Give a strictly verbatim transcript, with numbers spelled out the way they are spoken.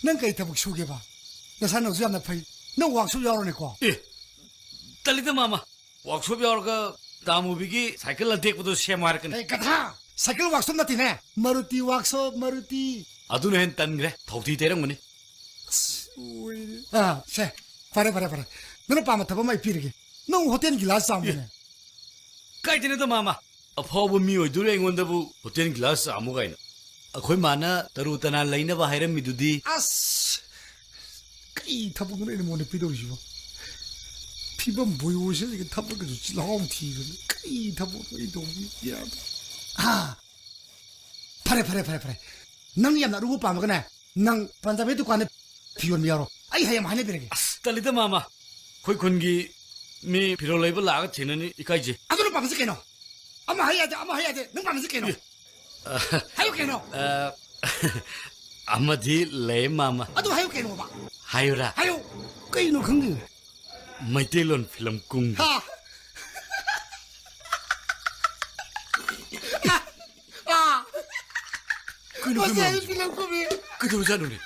ꯅꯪ ꯀꯩ ꯊꯕꯛ ꯁꯨꯒꯦꯕ? ꯅꯁꯥ ꯅꯧꯁꯨ ꯌꯥꯝꯅ ꯐꯩ꯫ ꯅꯪ ꯋꯥꯛꯁꯣꯞ ꯌꯥꯎꯔꯅꯤꯀꯣ? ꯑꯦ, ꯇꯜꯂꯤꯗ ꯃꯥꯃ꯫ ꯋꯥꯛꯁꯣꯞ ꯌꯥꯎꯔꯒ ꯇꯥꯃꯨꯕꯤꯒꯤ ꯁꯥꯏꯀꯜ ꯑꯇꯦꯛꯄꯗꯣ ꯁꯦꯝꯃꯣ ꯍꯥꯏꯔꯛꯀꯅꯤ꯫ ꯑꯦ, ꯒꯙꯥ! ꯁꯥꯏꯀꯜ ꯋꯥꯛꯁꯣꯞ ꯅꯠꯇꯦꯅꯦ, ꯃꯔꯨꯇꯤ ꯋꯥꯛꯁꯣꯞ, ꯃꯔꯨꯇꯤ꯫ ꯑꯗꯨꯅ ꯍꯦꯟꯅ ꯇꯟꯈ꯭ꯔꯦ, ꯊꯧꯊꯤ ꯇꯩꯔꯝꯒꯅꯤ꯫ ꯑꯁ, ꯑꯣꯏꯔꯦ꯫ ꯑꯥ, ꯁꯦ, ꯐꯔꯦ, ꯐꯔꯦ, ꯐꯔꯦ꯫ ꯅꯪꯅ ꯄꯥꯝꯕ ꯊꯕꯛ ꯑꯃ ꯑꯩ ꯄꯤꯔꯒꯦ꯫ ꯅꯪ ꯍꯣꯇꯦꯜ ꯒꯤꯂꯥꯁ ꯆꯥꯝꯃꯨꯅꯦ꯫ ꯀꯥꯏꯗꯩꯅꯣꯗ ꯃꯥꯃ? ꯑꯐꯥꯎꯕ ꯃꯤ ꯑꯣꯏꯗꯣꯔꯦ ꯑꯩꯉꯣꯟꯗꯕꯨ ꯍꯣꯇꯦꯜ ꯒꯤꯂꯥꯁ ꯆꯥꯝꯃꯨ ꯀꯥꯏꯅ꯫ ꯑꯩꯈꯣꯏ ꯃꯥꯅ ꯇꯔꯨ ꯇꯅꯥ ꯂꯩꯅꯕ ꯍꯥꯏꯔꯝꯃꯤꯗꯨꯗꯤ꯫ ꯑꯁ, ꯀꯩ ꯊꯕꯛꯅꯣ ꯑꯩꯅ ꯃꯉꯣꯟꯗ ꯄꯤꯗꯧꯔꯤꯁꯤꯕꯣ? ꯐꯤꯕꯝ ꯕꯣꯏ ꯑꯣꯏꯁꯤꯜꯂꯒ ꯊꯕꯛꯀꯁꯨ ꯆꯤꯜꯍꯥꯎ ꯊꯤꯕꯅꯤ꯫ ꯀꯩ ꯊꯕꯛꯅꯣ ꯑꯩ ꯇꯧꯕꯤ ꯌꯥꯗꯦ꯫ ꯑꯥ, ꯐꯔꯦ, ꯐꯔꯦ, ꯐꯔꯦ, ꯐꯔꯦ꯫ ꯅꯪ ꯌꯥꯝꯅ ꯑꯔꯨꯕ ꯄꯥꯝꯃꯒꯅꯦ, ꯅꯪ ꯄꯟꯖꯥꯕꯤ ꯗꯨꯀꯥꯟꯗ ꯐꯤ ꯌꯣꯟꯕ ꯌꯥꯎꯔꯣ꯫ ꯑꯩ ꯍꯌꯦꯡ ꯍꯥꯏꯅꯕꯤꯔꯒꯦ꯫ ꯑꯁ, ꯇꯜꯂꯤꯗ ꯃꯥꯃ꯫ ꯑꯩꯈꯣꯏ ꯈꯨꯟꯒꯤ ꯃꯤ ꯐꯤꯔꯣꯜ ꯂꯩꯕ ꯂꯥꯛꯑꯒ ꯊꯦꯡꯅꯅꯤ, ꯏꯀꯥꯏꯖꯩ꯫ ꯑꯗꯨ ꯅꯪ ꯄꯥꯝꯃꯤꯁꯤ ꯀꯩꯅꯣ? ꯑꯃ ꯍꯥꯏ ꯌꯥꯗꯦ, ꯑꯃ ꯍꯥꯏ ꯌꯥꯗꯦ꯫ ꯅꯪ ꯄꯥꯝꯃꯤꯁꯤ ꯀꯩꯅꯣ? ꯑꯦ, ꯑ, ꯍꯥꯏꯌꯨ ꯀꯩꯅꯣ? ꯑ, ꯑꯃꯗꯤ ꯂꯩ ꯃꯥꯃ꯫ ꯑꯗꯨ ꯍꯥꯏꯌꯨ ꯀꯩꯅꯣꯕ? ꯍꯥꯏꯌꯨꯔꯥ? ꯍꯥꯏꯌꯨ꯫ ꯀꯩꯅꯣ ꯈꯪꯗꯦ꯫ ꯃꯩꯇꯩꯂꯣꯟ ꯐꯤꯂꯝ ꯀꯨꯝꯒꯦ꯫ ꯍꯥ? ꯑꯥ! ꯀꯩꯅꯣ, ꯃꯁꯤ ꯀꯩꯅꯣ ꯑꯩ ꯍꯥꯏꯁꯤꯕꯣ? ꯐꯤꯂꯝ ꯀꯨꯝꯃꯤ꯫ ꯀꯩꯗꯧꯔꯖꯥꯠꯅꯣꯅꯦ?